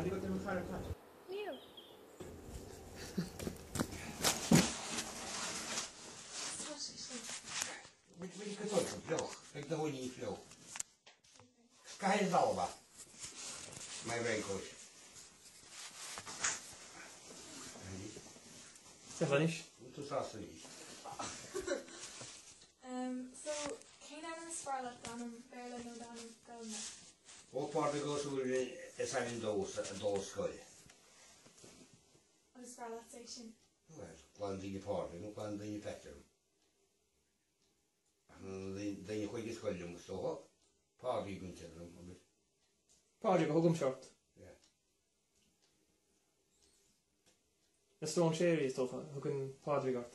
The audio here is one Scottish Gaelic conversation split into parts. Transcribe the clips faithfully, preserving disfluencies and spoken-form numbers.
Nì. Bhfuil, bhfuil go dona, fliuch. Bhfuil do dhuine fliuch. Cad é an t-àm? My raincoat. Seo a-nis. Bhfuil tú sásta leis? Em, so, cén ainm as fearr leat, d' ainm Béarla no d' ainm Gaelainne? Ó, Pádraig Ó Súilleabháin, is ainm dó, dó scoile. Agus fearr leat é sin? Well, glan daoine Pádraig, no glan daoine Peter. Daoine, daoine a chuir an sgoil liom, is dócha. Pádraig a thug an t-ainm orm, agus Pádraig a thug an t-ainm ort. Yeah. Na Stone Cherries, is dócha, thug an Pádraig ort.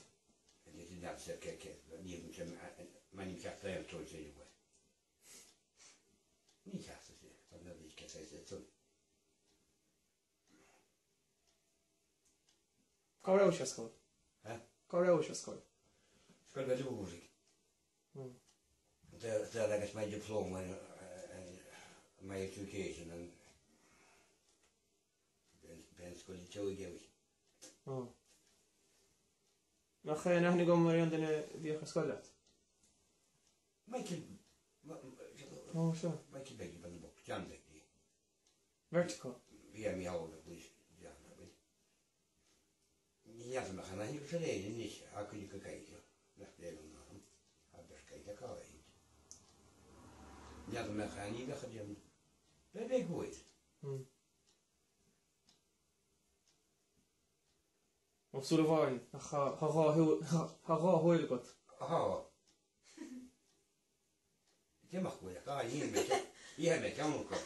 An dèidh sin, nach e, ce, ce, nì mi sin, a, a, m' ainm ceart, Iain Tròimhse, anyway. Nì ceart, is e, tá mé ag ceart, is e, so. Cò robh sibh sa sgoil? Ha? Cò robh sibh sa sgoil? Sgoil Bhaile Mhúirich. Hmm. Dè, dè, agus my diploma in, eh, in my education and bean, bean sgoil an t-seachdain. Hmm. Nach e, nach e an duine a bhíodh air sgoil leat? Michael, ma-, ma-, Ó, seo. Michael Begley, ban book, John Begley. Vertigo. Bhí mé ag ràdh, bhuel, John, bhuel. Ní fheadar nach eil e a-nis, ach cuiridh e gu Gaeilge. Nach eil e ann. A bheil Gaeilge aca? Ní fheadar nach eil e a-nis. Bheil e ag obair? Hmm. Ó, sula bhán, ach tha, tha dhá shù-, tha, tha dhá shùil agad. Aha. Dè mar a chuala, ah, dh'fheuch mé, dh'fheuch mé ceann aca.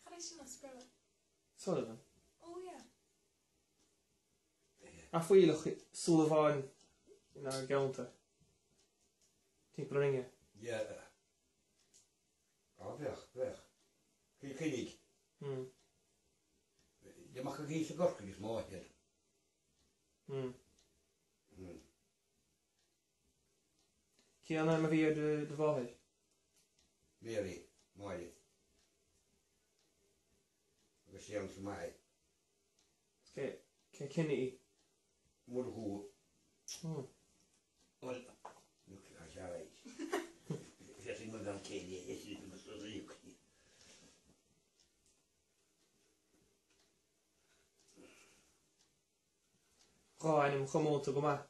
Cad é sin as Gaeilge? Sullivan. Oh, yeah. Ach fuireach sula bhán na geallta. Timpeall an rinne. Yeah. Ah, bheadh, bheadh. Cì-, cìnig. Hmm. Dè mar a bhí sa gcorcaigh is mó thiar. Hmm. Hmm. Cò an t-ainm a bh' air do, do mhàthair? Mary, Máire. Agus Seán sa mhàthair. Cò, cò, cò i? Murchú. Hmm. Ol-, look, a Sheáin. Bheadh sin mar gan céile, is sin mar sin. Dhà ainm cho mòr gu math.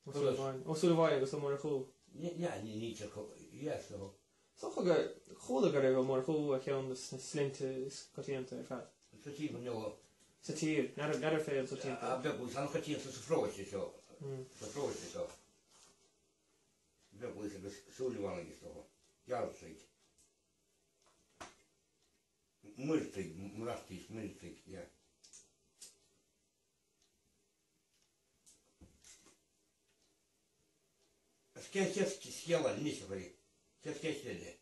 Ó Sullivan. Ó Sullivan agus Ó Murchú. Ní, ní, ní, ní, ní, yeah, so. So chuala gu, chuala gur e Ó Murchú a cheannaich na slintean is coitianta air fad. Sa tír, no. Sa tír, not a, not a fail sa tír. A bheil, bhuel, sin coitianta sa phróis seo. Mm. Sa phróis seo. Bheil, bhuel, agus Sullivan agus so. Gearrsaig. Muirtig, Murtig, Muirtig, yeah. Is cò, cò, cò sgeul a th' ann a-nis, a bhalaich? Cò, cò sgeul eile?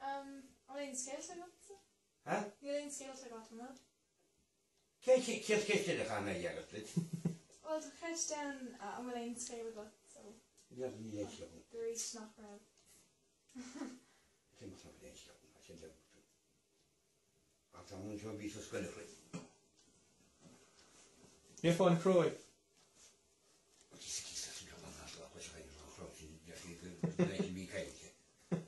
Um, an bhfuil aon sgeul agad? Ha? An bhfuil aon sgeul agad, no? Cò, cò, cò sgeul eile a chanas mi agat? Well, tá ceist ann, uh, an bhfuil aon sgeul agad, so. Níl, níl aon sgeul. Gur e nach raibh. Sin mar sin, sin. Ach tá an seo, bhí sa scoil a chruaidh. Níor fáil na cruaidh. Is cíos a sin, an as lá, chuis a chaidh an cruaidh sin, de sin go, go, go, go, go, go, go, go, go, go,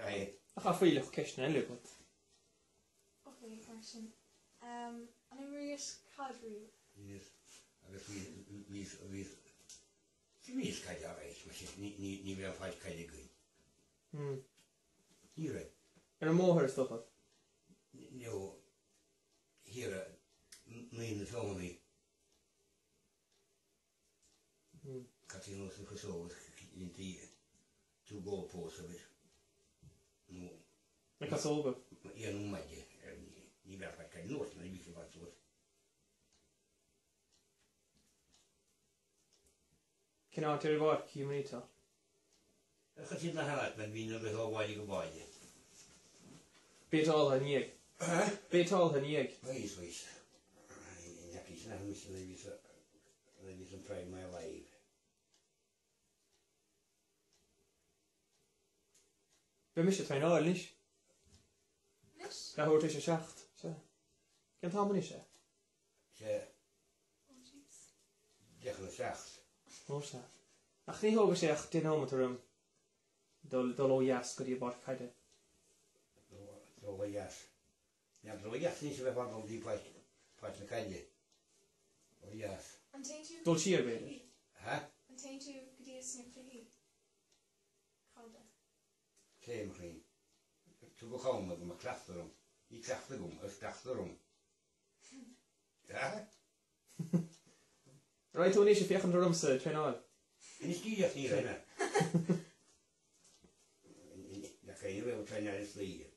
Aye. Ach tha fhios agad ceistean eile agad. Ok, mar sin. Em, an e Maurice Cowdery? Yes. Agus bhí, bhí, bhí, bhí, bhí caide air, mar sin, ní, ní, ní raibh fáil caide againn. Hmm. Ní raibh. Ar an mbóthar, is dócha? N-, no, here, n-, naoi na Sónaí. Hmm. Cathain a bha sin, Cosóga, inti two goal posts a bh' ann. No. Na Cosóga? Aon uair maide, eh, ní, ní bheadh faic air nós, na bhí sin fad suas. Cén áit ar bith, Ciamar a tha? Chaidh siad na h-àite, mar bhí na bhith ó bhaile go baile. B'fhéidir an dèidh. Ha? B'fhéidir an dèidh. Bha fhios, bha fhios. Ai, na píosa. Tha mise le bhith sa, le bhith sa Pride My Life. Bidh mise a' traenáil a-nis. A-nis? Dà uair tar éis a seacht, 's e. Dè an t-àm a-nis e? 'S e. Oh, jeez. Deich air a seacht. Ò, 's e. Ach nì thogras e ach deich nóimeatair rium. Dol, dol o dheas gu dtí a' bhàrr chaide. Dol, dol o dheas. Nì, dol o dheas, nì sibh a' fàs dol dtí pàirc, pàirc na caide. O dheas. An tèid thu... Dol siar, b'fhéidir. Ha? An tèid thu gu dtí an sneachd-chluiche? Càit? Sèimhín. Tha còir dhomh, tha cleachdadh orm. Nì cleachdadh agam, is cleachdadh orm. Ha? Rinn thu a-nis a' feuchainn riumsa a' traenáil. Nì sgìreach ní rinn e. Nach e a bheil traenáil is luaithe.